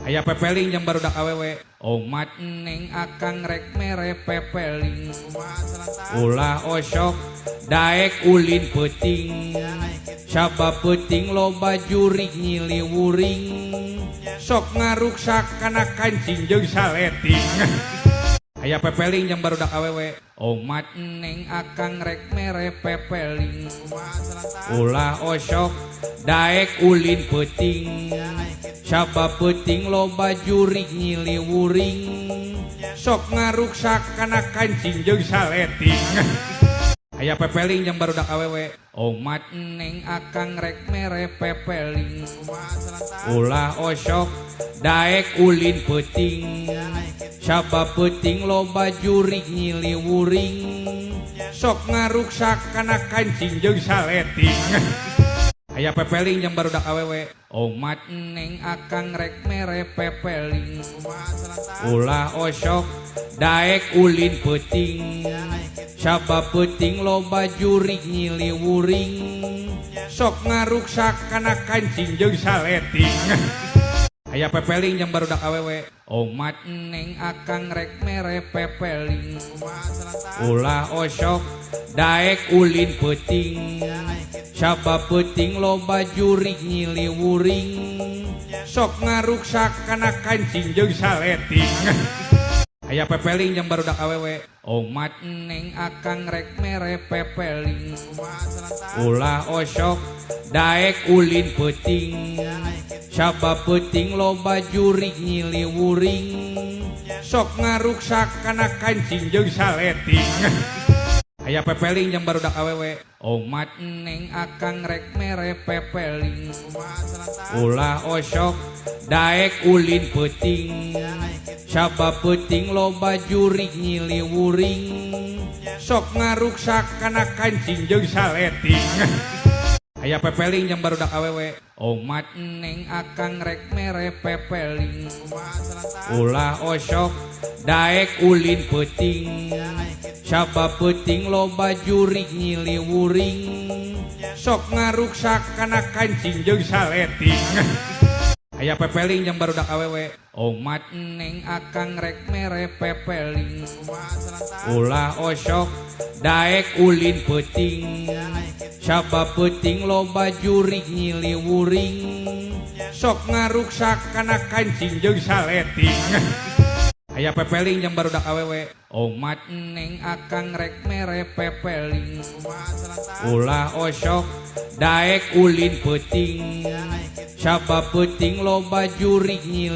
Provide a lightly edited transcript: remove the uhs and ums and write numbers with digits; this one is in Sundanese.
Aya pepeling jeung barudak awewe. Omat neng akang rek mere pepeling. Ulah osok daek ulin peuting. Sabab peuting loba jurig nyiliwuring. Sok ngaruksak kana kancing jeung saleting. Aya pepeling jeung barudak awewe. Omat neng akang rek mere pepeling. Ulah osok daek ulin peuting. Sabab peuting loba jurig nyiliwuring. Sok ngaruksak kana kancing jeung saleting. Aya pepeling jeung barudak awewe. Omat neng akang rek mere pepeling. Ulah osok daek ulin peuting. Sabab peuting loba jurig nyiliwuring. Sok ngaruksak kana kancing jeung saleting. Aya pepeling jeung barudak awewe. Omat neng akang rek mere pepeling. Ulah osok daek ulin peuting. Sabab peuting loba jurig nyiliwuring. Sok ngaruksak kana kancing jeung saleting. Aya pepeling jeung barudak awewe. Omat neng akang rek mere pepeling. Ulah osok daek ulin peuting. Sabab peuting loba jurig nyiliwuring. Sok ngaruksak kana kancing jeung saleting. Aya pepeling jeung barudak awewe. Omat neng akang rek mere pepeling. Ulah osok daek ulin peuting. Sabab peuting loba jurig nyiliwuring. Sok ngaruksak kana kancing jeung saleting. Aya pepeling jeung barudak awewe. Omat neng akang rek mere pepeling. Ulah osok daek ulin peuting. Sabab peuting loba jurig nyiliwuring. Sok ngaruksak kana kancing jeung saleting. Aya pepeling jeung barudak awewe. Omat neng akang rek mere pepeling. Ulah osok daek ulin peuting. Sabab peuting loba jurig nyiliwuring. Sok ngaruksak kana kancing jeung saleting. Aya pepeling jeung barudak awewe. Omat neng akang rek mere pepeling. Ulah osok daek ulin peuting. Sabab peuting loba jurig nyiliwuring. Sok ngaruksak kana kancing jeung saleting. Aya pepeling jeung barudak awewe. Omat neng akang rek mere pepeling. Ulah osok daek ulin peuting. Sabab peuting loba jurig nyili